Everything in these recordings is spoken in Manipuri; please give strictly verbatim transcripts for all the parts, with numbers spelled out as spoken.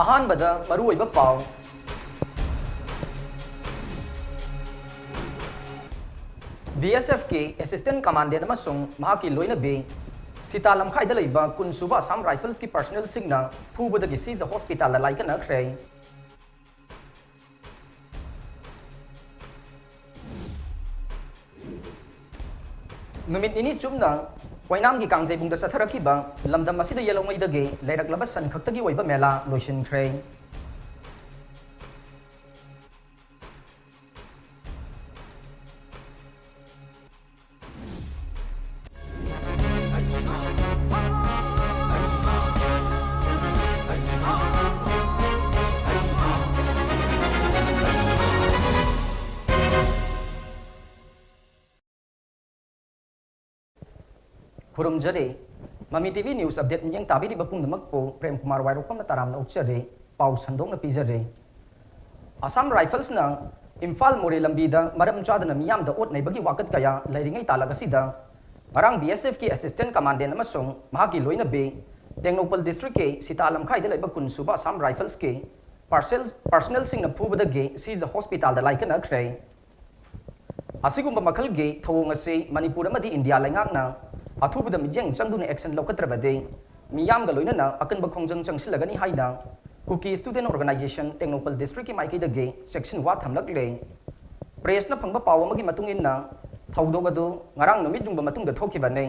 ꯑꯍꯥꯟꯕꯗ ꯃꯔꯨꯑꯣꯏꯕ ꯄꯥꯎ꯫ ꯕꯤ ꯑꯦꯁ ꯑꯦꯐꯀꯤ ꯑꯦꯁꯤꯁꯇꯦꯟ ꯀꯃꯥꯟꯗꯦꯟ ꯑꯃꯁꯨꯡ ꯃꯍꯥꯛꯀꯤ ꯂꯣꯏꯅꯕꯤ ꯁꯤꯇꯥ ꯂꯝꯈꯥꯏꯗ ꯂꯩꯕ ꯀꯨꯟ ꯁꯨꯕ ꯑꯁꯥꯝ ꯔꯥꯏꯐꯜꯁꯀꯤ ꯄꯔꯁꯅꯦꯜꯁꯤꯡꯅ ꯐꯨꯕꯗꯒꯤ ꯁꯤꯖ ꯍꯣꯁꯄꯤꯇꯥꯜꯗ ꯂꯥꯏꯀꯠꯅꯈ꯭ꯔꯦ꯫ ꯅꯨꯃꯤꯠ ꯅꯤꯅꯤ ꯆꯨꯞꯅ ꯑꯣꯏꯅꯥꯝꯒꯤ ꯀꯥꯡꯖꯩꯕꯨꯡꯗ ꯆꯠꯊꯔꯛꯈꯤꯕ ꯂꯝꯗꯝ ꯑꯁꯤꯗ ꯌꯦꯜꯍꯧꯉꯩꯗꯒꯤ ꯂꯩꯔꯛꯂꯕ ꯁꯟ ꯈꯛꯇꯒꯤ ꯑꯣꯏꯕ ꯃꯦꯂꯥ ꯂꯣꯏꯁꯤꯟꯈ꯭ꯔꯦ꯫ ꯈꯨꯔꯨꯝꯖꯔꯤ꯫ ꯃꯃꯤ ꯇꯤ ꯚꯤ news update ꯃꯤꯠꯌꯦꯡ ꯇꯥꯕꯤꯔꯤꯕ ꯄꯨꯝꯅꯃꯛꯄꯨ ꯄ꯭ꯔꯦꯝ ꯀꯨꯃꯥꯔ ꯋꯥꯏꯔꯣꯛꯄꯝꯅ ꯇꯔꯥꯝꯅ ꯑꯣꯛꯆꯔꯤ꯫ ꯄꯥꯎ ꯁꯟꯗꯣꯛꯅ ꯄꯤꯖꯔꯤ꯫ ꯑꯁꯥꯝ ꯔꯥꯏꯐꯜꯁꯅ ꯏꯝꯐꯥꯜ ꯃꯣꯔꯦ ꯂꯝꯕꯤꯗ ꯃꯔꯝ ꯆꯥꯗꯅ ꯃꯤꯌꯥꯝꯗ ꯑꯣꯠ ꯅꯩꯕꯒꯤ ꯋꯥꯀꯠ ꯀꯌꯥ ꯂꯩꯔꯤꯉꯩ ꯇꯥꯂꯛ ꯑꯁꯤꯗ, ꯉꯔꯥꯡ ꯕꯤ ꯑꯦꯁ ꯑꯦꯐꯀꯤ ꯑꯦꯁꯤꯁꯇꯦꯟ ꯀꯃꯥꯟꯗꯦꯟ ꯑꯃꯁꯨꯡ ꯃꯍꯥꯛꯀꯤ ꯂꯣꯏꯅꯕꯤ ꯇꯦꯡꯅꯧꯄꯜ ꯗꯤꯁꯇ꯭ꯔꯤꯛꯀꯤ ꯁꯤꯇꯥ ꯂꯝꯈꯥꯏꯗ ꯂꯩꯕ ꯀꯨꯟ ꯁꯨꯕ ꯑꯁꯥꯝ ꯔꯥꯏꯐꯜꯁꯀꯤ ꯄꯥꯔꯁꯦꯜ-, ꯄꯔꯁꯅꯦꯜꯁꯤꯡꯅ ꯐꯨꯕꯗꯒꯤ ꯁꯤꯖ ꯍꯣꯁꯄꯤꯇꯥꯜꯗ ꯂꯥꯏꯀꯠꯅꯈ꯭ꯔꯦ꯫ ꯑꯁꯤꯒꯨꯝꯕ ꯃꯈꯜꯒꯤ ꯊꯧꯑꯣꯡ ꯑꯁꯤ ꯃꯅꯤꯄꯨꯔ ꯑꯃꯗꯤ ꯏꯟꯗꯤꯌꯥ ꯂꯩꯉꯥꯛꯅ ꯑꯊꯨꯕꯗ ꯃꯤꯠꯌꯦꯡ ꯆꯪꯗꯨꯅ action ꯂꯧꯈꯠꯇ꯭ꯔꯕꯗꯤ ꯃꯤꯌꯥꯝꯒ ꯂꯣꯏꯅꯅ ꯑꯀꯟꯕ ꯈꯣꯡꯖꯪ ꯆꯪꯁꯤꯜꯂꯒꯅꯤ ꯍꯥꯏꯅ ꯀꯨꯀꯤ Student Organisation ꯇꯦꯡꯅꯧꯄꯜ ꯗꯤꯁꯇ꯭ꯔꯤꯛꯀꯤ ꯃꯥꯏꯀꯩꯗꯒꯤ ꯆꯦꯛꯁꯤꯟ ꯋꯥ ꯊꯝꯂꯛꯂꯦ꯫ ꯄ꯭ꯔꯦꯁꯅ ꯐꯪꯕ ꯄꯥꯎ ꯑꯃꯒꯤ ꯃꯇꯨꯡ ꯏꯟꯅ, ꯊꯧꯗꯣꯛ ꯑꯗꯨ ꯉꯔꯥꯡ ꯅꯨꯃꯤꯠ ꯌꯨꯡꯕ ꯃꯇꯨꯡꯗ ꯊꯣꯛꯈꯤꯕꯅꯤ꯫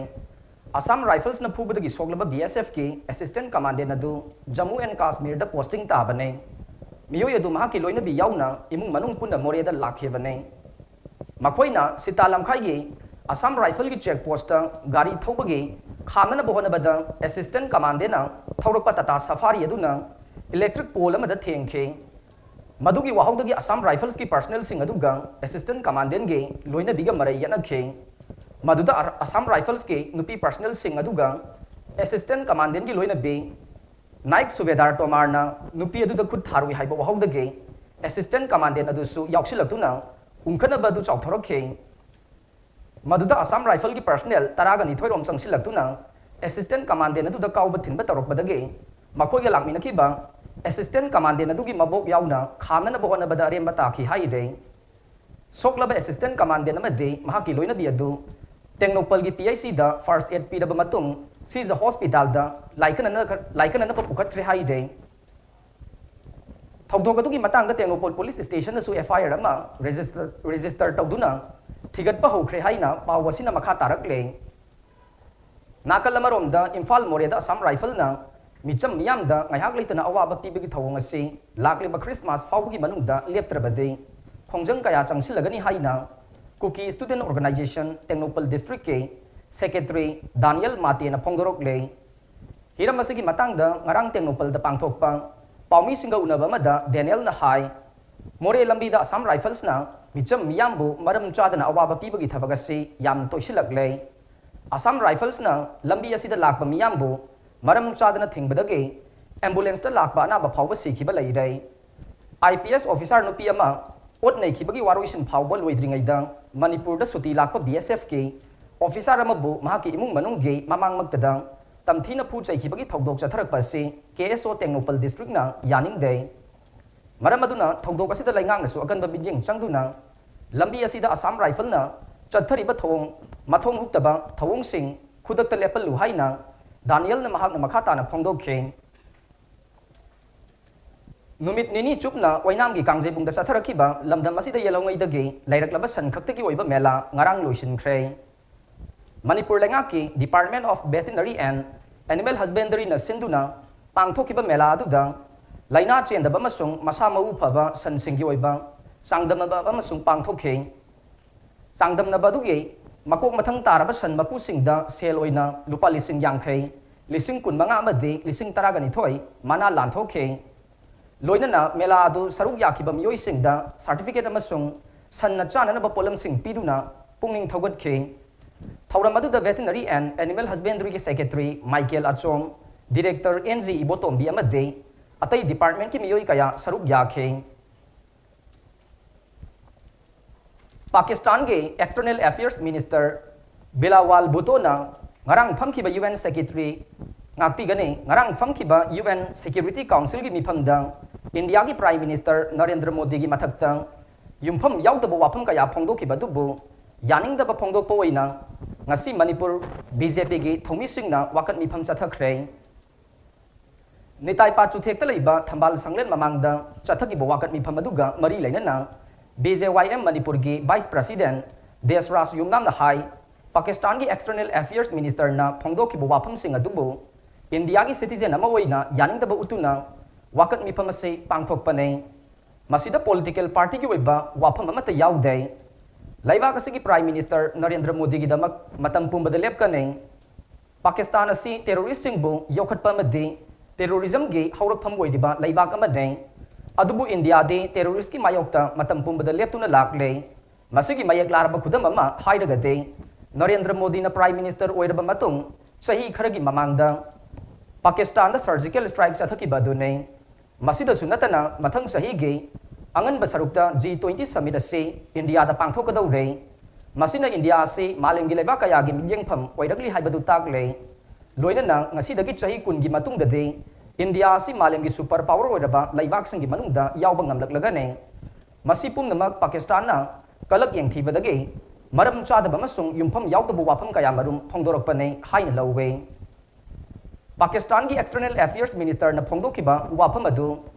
ꯑꯁꯥꯝ ꯔꯥꯏꯐꯜꯁꯅ ꯐꯨꯕꯗꯒꯤ ꯁꯣꯛꯂꯕ ꯕꯤ ꯑꯦꯁ ꯑꯦꯐꯀꯤ ꯑꯦꯁꯤꯁꯇꯦꯟ ꯀꯃꯥꯟꯗꯦꯟ ꯑꯗꯨ ꯖꯝꯃꯨ ꯑꯦꯟ ꯀꯥꯁꯃꯤꯔꯗ ꯄꯣꯁꯇꯤꯡ ꯇꯥꯕꯅꯤ꯫ ꯃꯤꯑꯣꯏ ꯑꯗꯨ ꯃꯍꯥꯛꯀꯤ ꯂꯣꯏꯅꯕꯤ ꯌꯥꯎꯅ ꯏꯃꯨꯡ ꯃꯅꯨꯡ ꯄꯨꯟꯅ ꯃꯣꯔꯦꯗ ꯂꯥꯛꯈꯤꯕꯅꯤ꯫ ꯃꯈꯣꯏꯅ ꯁꯤꯇꯥ ꯂꯝꯈꯥꯏꯒꯤ ꯑꯁꯥꯝ ꯔꯥꯏꯐꯜꯒꯤ ꯆꯦꯛ ꯄꯣꯁꯇ ꯒꯥꯔꯤ ꯊꯧꯕꯒꯤ ꯈꯥꯝꯅꯅꯕ ꯍꯣꯠꯅꯕꯗ ꯑꯦꯁꯤꯁꯇꯦꯟ ꯀꯃꯥꯟꯗꯦꯟꯅ ꯊꯧꯔꯛꯄ ꯇꯥꯇꯥ ꯁꯐꯥꯔꯤ ꯑꯗꯨꯅ ꯏꯂꯦꯛꯇ꯭ꯔꯤꯛ ꯄꯣꯜ ꯑꯃꯗ ꯊꯦꯡꯈꯤ꯫ ꯃꯗꯨꯒꯤ ꯋꯥꯍꯧꯗꯒꯤ ꯑꯁꯥꯝ ꯔꯥꯏꯐꯜꯁꯀꯤ ꯄꯔꯁꯅꯦꯜꯁꯤꯡ ꯑꯗꯨꯒ ꯑꯦꯁꯤꯁꯇꯦꯟ ꯀꯃꯥꯟꯗꯦꯟꯒꯤ ꯂꯣꯏꯅꯕꯤꯒ ꯃꯔꯩ ꯌꯦꯠꯅꯈꯤ꯫ ꯃꯗꯨꯗ ꯑꯔ-, ꯑꯁꯥꯝ ꯔꯥꯏꯐꯜꯁꯀꯤ ꯅꯨꯄꯤ ꯄꯔꯁꯅꯦꯜꯁꯤꯡ ꯑꯗꯨꯒ ꯑꯦꯁꯤꯁꯇꯦꯟ ꯀꯃꯥꯟꯗꯦꯟꯒꯤ ꯂꯣꯏꯅꯕꯤ ꯅꯥꯏꯛ ꯁꯨꯕꯦꯗꯥꯔ ꯇꯣꯃꯥꯔꯅ ꯅꯨꯄꯤ ꯑꯗꯨꯗ ꯈꯨꯠ ꯊꯥꯔꯨꯏ ꯍꯥꯏꯕ ꯋꯥꯍꯧꯗꯒꯤ ꯑꯦꯁꯤꯁꯇꯦꯟ ꯀꯃꯥꯟꯗꯦꯟ ꯑꯗꯨꯁꯨ ꯌꯥꯎꯁꯤꯜꯂꯛꯇꯨꯅ ꯎꯪꯈꯠꯅꯕ ꯑꯗꯨ ꯆꯥꯎꯊꯣꯔꯛꯈꯤ꯫ ꯃꯗꯨꯗ ꯑꯁꯥꯝ ꯔꯥꯏꯐꯜꯒꯤ ꯄꯔꯁꯅꯦꯜ ꯇꯔꯥꯒ ꯅꯤꯊꯣꯏ ꯔꯣꯝ ꯆꯪꯁꯤꯜꯂꯛꯇꯨꯅ ꯑꯦꯁꯤꯁꯇꯦꯟ ꯀꯃꯥꯟꯗꯦꯟ ꯑꯗꯨꯗ ꯀꯥꯎꯕ ꯊꯤꯟꯕ ꯇꯧꯔꯛꯄꯗꯒꯤ ꯃꯈꯣꯏꯒ ꯂꯥꯛꯃꯤꯟꯅꯈꯤꯕ ꯑꯦꯁꯤꯁꯇꯦꯟ ꯀꯃꯥꯟꯗꯦꯟ ꯑꯗꯨꯒꯤ ꯃꯕꯣꯛ ꯌꯥꯎꯅ ꯈꯥꯝꯅꯅꯕ ꯍꯣꯠꯅꯕꯗ ꯑꯔꯦꯝꯕ ꯇꯥꯈꯤ ꯍꯥꯏꯔꯦ꯫ ꯁꯣꯛꯂꯕ ꯑꯦꯁꯤꯁꯇꯦꯟ ꯀꯃꯥꯟꯗꯦꯟ ꯑꯃꯗꯤ ꯃꯍꯥꯛꯀꯤ ꯂꯣꯏꯅꯕꯤ ꯑꯗꯨ ꯇꯦꯡꯅꯧꯄꯜꯒꯤ ꯄꯤ ꯑꯩꯆ ꯁꯤꯗ ꯐꯥꯔꯁ ꯑꯦꯗ ꯄꯤꯔꯕ ꯃꯇꯨꯡ ꯁꯤꯖ ꯍꯣꯁꯄꯤꯇꯥꯜꯗ ꯂꯥꯏꯀꯠꯅꯅ-, ꯂꯥꯏꯀꯠꯅꯅꯕ ꯄꯨꯈꯠꯈ꯭ꯔꯦ ꯍꯥꯏꯔꯦ꯫ ꯊꯧꯗꯣꯛ ꯑꯗꯨꯒꯤ ꯃꯇꯥꯡꯗ ꯇꯦꯡꯅꯧꯄꯜ ꯄꯨꯂꯤꯁ ꯁ꯭ꯇꯦꯁꯟꯅꯁꯨ ꯑꯦꯐ ꯑꯥꯏ ꯑꯥꯔ ꯑꯃ ꯔꯦꯖꯤꯁꯇꯔ, ꯔꯦꯖꯤꯁꯇꯔ ꯇꯧꯗꯨꯅ ꯊꯤꯒꯠꯄ ꯍꯧꯈ꯭ꯔꯦ ꯍꯥꯏꯅ ꯄꯥꯎ ꯑꯁꯤꯅ ꯃꯈꯥ ꯇꯥꯔꯛꯂꯦ꯫ ꯅꯥꯀꯜ ꯑꯃꯔꯣꯝꯗ ꯏꯝꯐꯥꯜ ꯃꯣꯔꯦꯗ ꯑꯁꯥꯝ ꯔꯥꯏꯐꯜꯅ ꯃꯤꯆꯝ ꯃꯤꯌꯥꯝꯗ ꯉꯥꯏꯍꯥꯛ ꯂꯩꯇꯅ ꯑꯋꯥꯕ ꯄꯤꯕꯒꯤ ꯊꯧꯑꯣꯡ ꯑꯁꯤ ꯂꯥꯛꯂꯤꯕ ꯈ꯭ꯔꯤꯁꯃꯥꯁ ꯐꯥꯎꯕꯒꯤ ꯃꯅꯨꯡꯗ ꯂꯦꯞꯇ꯭ꯔꯕꯗꯤ ꯈꯣꯡꯖꯪ ꯀꯌꯥ ꯆꯪꯁꯤꯜꯂꯒꯅꯤ ꯍꯥꯏꯅ ꯀꯨꯀꯤ ꯁ꯭ꯇꯨꯗꯦꯟꯠ ꯑꯣꯔꯒꯅꯥꯏꯖꯦꯁꯟ ꯇꯦꯡꯅꯧꯄꯜ ꯗꯤꯁꯇ꯭ꯔꯤꯛꯀꯤ ꯁꯦꯀ꯭ꯔꯦꯇꯔꯤ ꯗꯥꯅꯤꯌꯦꯜ ꯃꯥꯇꯦꯅ ꯐꯣꯡꯗꯣꯔꯛꯂꯦ꯫ ꯍꯤꯔꯝ ꯑꯁꯤꯒꯤ ꯃꯇꯥꯡꯗ ꯉꯔꯥꯡ ꯇꯦꯡꯅꯧꯄꯜꯗ ꯄꯥꯡꯊꯣꯛꯄ ꯄꯥꯎꯃꯤꯁꯤꯡꯒ ꯎꯅꯕ ꯑꯃꯗ ꯗꯦꯅꯤꯌꯦꯜꯅ ꯍꯥꯏ, ꯃꯣꯔꯦ ꯂꯝꯕꯤꯗ ꯑꯁꯥꯝ ꯔꯥꯏꯐꯜꯁꯅ ꯃꯤꯆꯝ ꯃꯤꯌꯥꯝꯕꯨ ꯃꯔꯝ ꯆꯥꯗꯅ ꯑꯋꯥꯕ ꯄꯤꯕꯒꯤ ꯊꯕꯛ ꯑꯁꯤ ꯌꯥꯝꯅ ꯇꯣꯏꯁꯤꯜꯂꯛꯂꯦ꯫ ꯑꯁꯥꯝ ꯔꯥꯏꯐꯜꯁꯅ ꯂꯝꯕꯤ ꯑꯁꯤꯗ ꯂꯥꯛꯄ ꯃꯤꯌꯥꯝꯕꯨ ꯃꯔꯝ ꯆꯥꯗꯅ ꯊꯤꯡꯕꯗꯒꯤ ꯑꯦꯝꯕꯨꯂꯦꯟꯁꯇ ꯂꯥꯛꯄ ꯑꯅꯥꯕ ꯐꯥꯎꯕ ꯁꯤꯈꯤꯕ ꯂꯩꯔꯦ꯫ ꯑꯥꯏ ꯄꯤ ꯑꯦꯁ ꯑꯣꯐꯤꯁꯥꯔ ꯅꯨꯄꯤ ꯑꯃ ꯑꯣꯠ ꯅꯩꯈꯤꯕꯒꯤ ꯋꯥꯔꯣꯏꯁꯤꯟ ꯐꯥꯎꯕ ꯂꯣꯏꯗ꯭ꯔꯤꯉꯩꯗ ꯃꯅꯤꯄꯨꯔꯗ ꯁꯨꯇꯤ ꯂꯥꯛꯄ ꯕꯤ ꯑꯦꯁ ꯑꯦꯐꯀꯤ ꯑꯣꯐꯤꯁꯥꯔ ꯑꯃꯕꯨ ꯃꯍꯥꯛꯀꯤ ꯏꯃꯨꯡ ꯃꯅꯨꯡꯒꯤ ꯃꯃꯥꯡꯃꯛꯇꯗ ꯇꯝꯊꯤꯅ ꯐꯨ ꯆꯩꯈꯤꯕꯒꯤ ꯊꯧꯗꯣꯛ ꯆꯠꯊꯔꯛꯄ ꯑꯁꯤ ꯀꯦ ꯑꯦꯁ ꯑꯣ ꯇꯦꯡꯅꯧꯄꯜ ꯗꯤꯁꯇ꯭ꯔꯤꯛꯅ ꯌꯥꯅꯤꯡꯗꯦ꯫ ꯃꯔꯝ ꯑꯗꯨꯅ ꯊꯧꯗꯣꯛ ꯑꯁꯤꯗ ꯂꯩꯉꯥꯛꯅꯁꯨ ꯑꯀꯟꯕ ꯃꯤꯠꯌꯦꯡ ꯆꯪꯗꯨꯅ ꯂꯝꯕꯤ ꯑꯁꯤꯗ ꯑꯁꯥꯝ ꯔꯥꯏꯐꯜꯅ ꯆꯠꯊꯔꯤꯕ ꯊꯧꯑꯣꯡ ꯃꯊꯣꯡ ꯍꯨꯛꯇꯕ ꯊꯧꯑꯣꯡꯁꯤꯡ ꯈꯨꯗꯛꯇ ꯂꯦꯞꯍꯜꯂꯨ ꯍꯥꯏꯅ ꯗꯥꯅꯤꯌꯦꯜꯅ ꯃꯍꯥꯛꯅ ꯃꯈꯥ ꯇꯥꯅ ꯐꯣꯡꯗꯣꯛꯈꯤ꯫ ꯅꯨꯃꯤꯠ ꯅꯤꯅꯤ ꯆꯨꯞꯅ ꯑꯣꯏꯅꯥꯝꯒꯤ ꯀꯥꯡꯖꯩꯕꯨꯡꯗ ꯆꯠꯊꯔꯛꯈꯤꯕ ꯂꯝꯗꯝ ꯑꯁꯤꯗ ꯌꯦꯜꯍꯧꯉꯩꯗꯒꯤ ꯂꯩꯔꯛꯂꯕ ꯁꯟ ꯈꯛꯇꯒꯤ ꯑꯣꯏꯕ ꯃꯦꯂꯥ ꯉꯔꯥꯡ ꯂꯣꯏꯁꯤꯟꯈ꯭ꯔꯦ꯫ ꯃꯅꯤꯄꯨꯔ ꯂꯩꯉꯥꯛꯀꯤ Department of Veterinary and Animal Husbandryꯅ ꯁꯤꯟꯗꯨꯅ ꯄꯥꯡꯊꯣꯛꯈꯤꯕ ꯃꯦꯂꯥ ꯑꯗꯨꯗ ꯂꯥꯏꯅꯥ ꯆꯦꯟꯗꯕ ꯑꯃꯁꯨꯡ ꯃꯁꯥ ꯃꯎ ꯐꯕ ꯁꯟꯁꯤꯡꯒꯤ ꯑꯣꯏꯕ ꯆꯥꯡꯗꯝꯅꯕ ꯑꯃꯁꯨ ꯄꯥꯡꯊꯣꯛꯈꯤ꯫ ꯆꯥꯡꯗꯝꯅꯕ ꯑꯗꯨꯒꯤ ꯃꯀꯣꯛ ꯃꯊꯪ ꯇꯥꯔꯕ ꯁꯟ ꯃꯄꯨꯁꯤꯡꯗ ꯁꯦꯜ ꯑꯣꯏꯅ ꯂꯨꯄꯥ ꯂꯤꯁꯤꯡ ꯌꯥꯡꯈꯩ, ꯂꯤꯁꯤꯡ ꯀꯨꯟꯃꯉꯥ ꯑꯃꯗꯤ ꯂꯤꯁꯤꯡ ꯇꯔꯥꯒ ꯅꯤꯊꯣꯏ ꯃꯅꯥ ꯂꯥꯟꯊꯣꯛꯈꯤ꯫ ꯂꯣꯏꯅꯅ ꯃꯦꯂꯥ ꯑꯗꯨ ꯁꯔꯨꯛ ꯌꯥꯈꯤꯕ ꯃꯤꯑꯣꯏꯁꯤꯡꯗ ꯁꯥꯔꯇꯤꯐꯤꯀꯦꯠ ꯑꯃꯁꯨꯡ ꯁꯟꯅ ꯆꯥꯅꯅꯕ ꯄꯣꯠꯂꯝꯁꯤꯡ ꯄꯤꯗꯨꯅ ꯄꯨꯛꯅꯤꯡ ꯊꯧꯒꯠꯈꯤ꯫ ꯊꯧꯔꯝ ꯑꯗꯨꯗ Veterinary and Animal Husbandryꯒꯤ Secretary Michael Achom, Director N G Ibotombi ꯑꯃꯗꯤ ꯑꯇꯩ departmentꯀꯤ ꯃꯤꯑꯣꯏ ꯀꯌꯥ ꯁꯔꯨꯛ ꯌꯥꯈꯤ꯫ ꯄꯥꯀꯤꯁꯇꯥꯟꯒꯤ External Affairs Minister ꯕꯤꯂꯥꯋꯥꯜ ꯚꯨꯇꯣꯅ ꯉꯔꯥꯡ ꯐꯝꯈꯤꯕ ꯌꯨ ꯑꯦꯟ Secretary ꯉꯥꯛꯄꯤꯒꯅꯤ꯫ ꯉꯔꯥꯡ ꯐꯝꯈꯤꯕ UN Security Councilꯒꯤ ꯃꯤꯐꯝꯗ ꯏꯟꯗꯤꯌꯥꯒꯤ Prime Minister ꯅꯔꯦꯟꯗ꯭ꯔ ꯃꯣꯗꯤꯒꯤ ꯃꯊꯛꯇ ꯌꯨꯝꯐꯝ ꯌꯥꯎꯗꯕ ꯋꯥꯐꯝ ꯀꯌꯥ ꯐꯣꯡꯗꯣꯛꯈꯤꯕ ꯑꯗꯨꯕꯨ ꯌꯥꯅꯤꯡꯗꯕ ꯐꯣꯡꯗꯣꯛꯄ ꯑꯣꯏꯅ ꯉꯁꯤ ꯃꯅꯤꯄꯨꯔ BJPꯒꯤ ꯊꯧꯃꯤꯁꯤꯡꯅ ꯋꯥꯀꯠ ꯃꯤꯐꯝ ꯆꯠꯊꯈ꯭ꯔꯦ꯫ ꯅꯤꯇꯥꯏ ꯄꯥꯠ ꯆꯨꯊꯦꯛꯇ ꯂꯩꯕ ꯊꯝꯕꯥꯜ ꯁꯪꯂꯦꯟ ꯃꯃꯥꯡꯗ ꯆꯠꯊꯈꯤꯕ ꯋꯥꯀꯠ ꯃꯤꯐꯝ ꯑꯗꯨꯒ ꯃꯔꯤ ꯂꯩꯅꯅ BJYM ꯃꯅꯤꯄꯨꯔꯒꯤ Vice President ꯗꯦꯁꯔꯥꯖ ꯌꯨꯝꯅꯥꯝꯅ ꯍꯥꯏ, ꯄꯥꯀꯤꯁꯇꯥꯟꯒꯤ External Affairs Ministerꯅ ꯐꯣꯡꯗꯣꯛꯈꯤꯕ ꯋꯥꯐꯝꯁꯤꯡ ꯑꯗꯨꯕꯨ ꯏꯟꯗꯤꯌꯥꯒꯤ citizen ꯑꯃ ꯑꯣꯏꯅ ꯌꯥꯅꯤꯡꯗꯕ ꯎꯠꯇꯨꯅ ꯋꯥꯀꯠ ꯃꯤꯐꯝ ꯑꯁꯤ ꯄꯥꯡꯊꯣꯛꯄꯅꯤ꯫ ꯃꯁꯤꯗ political partyꯒꯤ ꯑꯣꯏꯕ ꯋꯥꯐꯝ ꯑꯃꯠꯇ ꯌꯥꯎꯗꯦ꯫ ꯂꯩꯕꯥꯛ ꯑꯁꯤꯒꯤ Prime Minister ꯅꯔꯦꯟꯗ꯭ꯔ ꯃꯣꯗꯤꯒꯤꯗꯃꯛ ꯃꯇꯝ ꯄꯨꯝꯕꯗ ꯂꯦꯞꯀꯅꯤ꯫ ꯄꯥꯀꯤꯁꯇꯥꯟ ꯑꯁꯤ terroristꯁꯤꯡꯕꯨ ꯌꯣꯛꯈꯠꯄ ꯑꯃꯗꯤ terrorismꯒꯤ ꯍꯧꯔꯛꯐꯝ ꯑꯣꯏꯔꯤꯕ ꯂꯩꯕꯥꯛ ꯑꯃꯅꯤ꯫ ꯑꯗꯨꯕꯨ ꯏꯟꯗꯤꯌꯥꯗꯤ terroristꯀꯤ ꯃꯥꯌꯣꯛꯇ ꯃꯇꯝ ꯄꯨꯝꯕꯗ ꯂꯦꯞꯇꯨꯅ ꯂꯥꯛꯂꯦ꯫ ꯃꯁꯤꯒꯤ ꯃꯌꯦꯛ ꯂꯥꯔꯕ ꯈꯨꯗꯝ ꯑꯃ ꯍꯥꯏꯔꯒꯗꯤ, ꯅꯔꯦꯟꯗ꯭ꯔ ꯃꯣꯗꯤꯅ Prime Minister ꯑꯣꯏꯔꯕ ꯃꯇꯨꯡ ꯆꯍꯤ ꯈꯔꯒꯤ ꯃꯃꯥꯡꯗ ꯄꯥꯀꯤꯁꯇꯥꯟꯗ surgical strike ꯆꯠꯊꯈꯤꯕ ꯑꯗꯨꯅꯤ꯫ ꯃꯁꯤꯗꯁꯨ ꯅꯠꯇꯅ, ꯃꯊꯪ ꯆꯍꯤꯒꯤ ꯑꯉꯟꯕ ꯁꯔꯨꯛꯇ G twenty summit ꯑꯁꯤ ꯏꯟꯗꯤꯌꯥꯗ ꯄꯥꯡꯊꯣꯛꯀꯗꯧꯔꯦ꯫ ꯃꯁꯤꯅ ꯏꯟꯗꯤꯌꯥ ꯑꯁꯤ ꯃꯥꯂꯦꯝꯒꯤ ꯂꯩꯕꯥꯛ ꯀꯌꯥꯒꯤ ꯃꯤꯠꯌꯦꯡꯐꯝ ꯑꯣꯏꯔꯛꯂꯤ ꯍꯥꯏꯕꯗꯨ ꯇꯥꯛꯂꯦ꯫ ꯂꯣꯏꯅꯅ ꯉꯁꯤꯗꯒꯤ ꯆꯍꯤ ꯀꯨꯟꯒꯤ ꯃꯇꯨꯡꯗꯗꯤ ꯏꯟꯗꯤꯌꯥ ꯑꯁꯤ ꯃꯥꯂꯦꯝꯒꯤ super power ꯑꯣꯏꯔꯕ ꯂꯩꯕꯥꯛꯁꯤꯡꯒꯤ ꯃꯅꯨꯡꯗ ꯌꯥꯎꯕ ꯉꯝꯂꯛꯂꯒꯅꯤ꯫ ꯃꯁꯤ ꯄꯨꯝꯅꯃꯛ ꯄꯥꯀꯤꯁꯇꯥꯟꯅ ꯀꯂꯛ ꯌꯦꯡꯊꯤꯕꯗꯒꯤ ꯃꯔꯝ ꯆꯥꯗꯕ ꯑꯃꯁꯨꯡ ꯌꯨꯝꯐꯝ ꯌꯥꯎꯗꯕ ꯋꯥꯐꯝ ꯀꯌꯥꯃꯔꯨꯝ ꯐꯣꯡꯗꯣꯔꯛꯄꯅꯤ ꯍꯥꯏꯅ ꯂꯧꯏ꯫ ꯄꯥꯀꯤꯁꯇꯥꯟꯒꯤ External Affairs Ministerꯅ ꯐꯣꯡꯗꯣꯛꯈꯤꯕ ꯋꯥꯐꯝ ꯑꯗꯨ